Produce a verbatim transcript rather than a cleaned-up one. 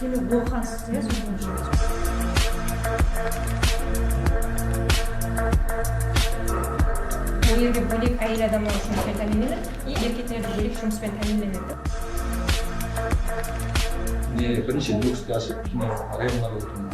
Bólek orıqansız, ya, sonıń ushın. Ol jerge bólek áyel adamlar jumıs penen támiyinlenedi, erkekler de bólek jumıs penen támiyinlenedi. Mine, birinshi Nókiske ashıp, mine, rayonlarǵa óttim.